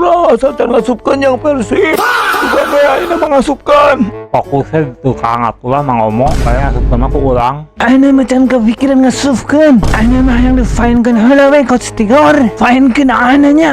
Hampura, asal can ngasupkeun yang Persib. Bukan we ayeuna mah ngasupkeun. Fokus di tukang atulah, Mang Omo, kayak ngasupkeun mah ku urang. Ana mah can kepikiran ngasupkeun. Ana mah yang difainkeun heula we, Coach Tigor. Fainkeun ana nya.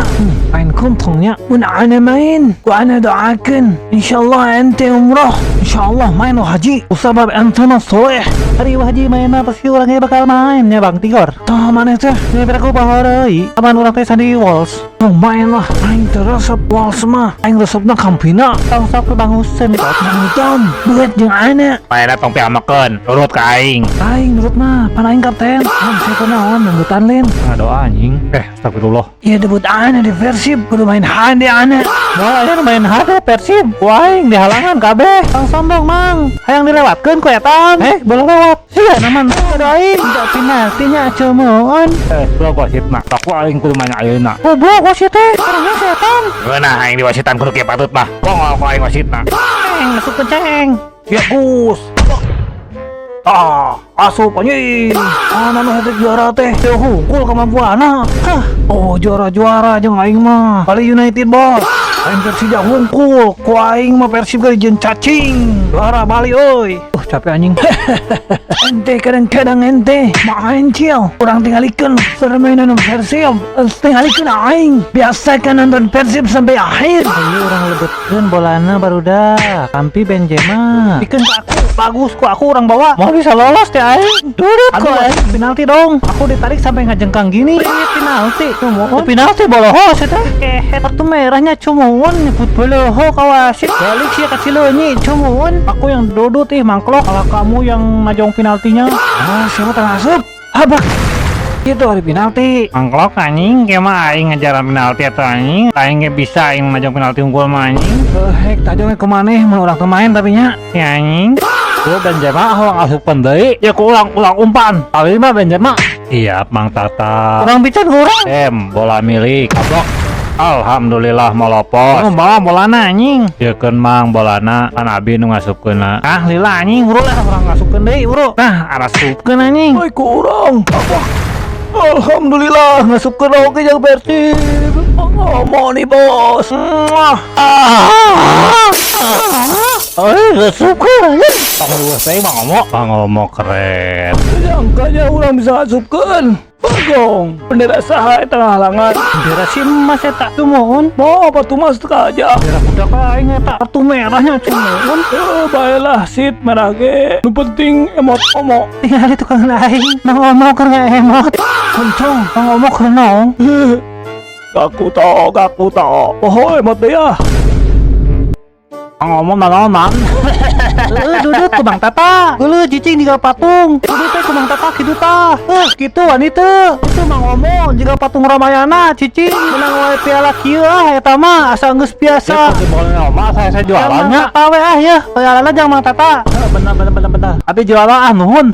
Fain kuntungnya. Mun ana main, ku ana doakeun. Insyaallah ente umroh. Insyaallah main haji. Usabab ente mah soleh. Hari haji main mah pasti orangnya bakal main ya, Bang Tigor. Tah mana teh? Ini aku pahareuy. Aman urang teh Sandy Walsh. Oh, main lah. Aing teu resep Walsh mah. Aing resepna Campina. Tong sok Bang Husen. Nonton duet jeung ana. Mainna tong piamakeun, nurut ka aing. Aing nurut mah, pan aing kapten. Naon sia naon nunggutan lin. Ngadoa, anjing. Eh, astagfirullah. Iya, debut ana di Persib kudu main hande ana. Moal aya nu main hade Persib. Ku aing dihalangan kabeh. Tong sombong, Mang. Hayang dilewatkeun ku eta. Eh, bola lewat. Sia naman ada aing. Tidak penaltinya, cumuun. Eh, goblok wasitna. Aku aing kudu main ayeuna. Goblok wasit teh. Orangnya setan. Ngeunah aing di wasitan kudu kieu patut mah. Bongol ku aing wasitna. Ceng, masuk ke ceng. Ya Gus. Ah, asup anjing. Ah, nu hat-trick juara teh. Teu hungkul kemampuanna. Hah. Oh, juara-juara jeung aing mah. Bali United, bos. Aing Persija hungkul. Ku aing mah Persib ge jeung cacing. Juara Bali euy. Capek, anjing. Ente kadang-kadang ente main cil. Urang tinggalikeun permainan Persib. Tinggalikeun aing. Biasakan nonton Persib sampai akhir. Ayo urang lebetkeun bolana, barudak. Kampi Benzema. Bikeun ka aku. Bagus ku aku urang bawa. Mau bisa lolos teh aing. Duduk ku Aduh, aing. Penalti dong. Aku ditarik sampai ngajengkang gini. Ini penalti. Cumuun. Penalti boloho sih teh. Kehet kartu merahnya, cumuun, nyebut boloho ka wasit. Balik sih ke Cileunyi, cumuun. Aku yang dudut ih, mangklok. Kalau kamu yang najong penaltinya. Ah, siapa termasuk? Habak. Itu hari penalti. Mangklok anjing, kieu mah aing ngajaran penalti atau anjing. Aing ge bisa aing najong penalti unggul mah, anjing. Eh, hek tajongnya kemana? Mun urang teu main tapi nya. Ya anjing. Tuh Benzema urang asupkeun deui. Ya ku urang ulang umpan. Kali mah Benzema. Siap, Mang Tata. Urang bican kurang. Em, bola milik. Kablok. Alhamdulillah molopos. Oh, bawa bolana, anjing. Siekeun, Mang, bolana kan abi nu ngasupkeunna. Ah, lila anjing, buru lah urang ngasupkeun deui, buru. Nah, arasupkeun, anjing. Oi, kurang. Apa? Alhamdulillah ngasupkeun oge jeung Persib. Ngomong nih, bos. Muah. Ah. Eh, ngasupkeun, anjing. Tong dua saya Mang Omo. Mang Omo keren. Jangkanya urang bisa ngasupkeun. Bagong. Bendera saha eta ngahalangan? Bendera si emas eta, cumuun. Mau apa tuh mas aja. Bendera budak aing eta. Kartu merahnya, cumuun. Eh, baiklah sit merah ge. Nu penting emot omo. Tinggal tukang aing. Mang Omo keur emot. Kencong, Mang Omo keur naon? Kaku to, kaku to. Oh, emot deh ya. Mang Omo naon, Mang? Eh, dudut ku Bang Tata. Geuleuh cicing jiga patung. Dudut teh ku Bang Tata kitu tah. Eh, kitu wani teu. Itu Mang Omo jiga patung Ramayana cicing. Menang wae piala kieu ah eta mah asa geus biasa. Ya, boleh mah saya Jangan Mang jualannya. Tata we ah ya. Pialana jangan Mang Tata. Benar benar benar benar. Abi juara ah, nuhun.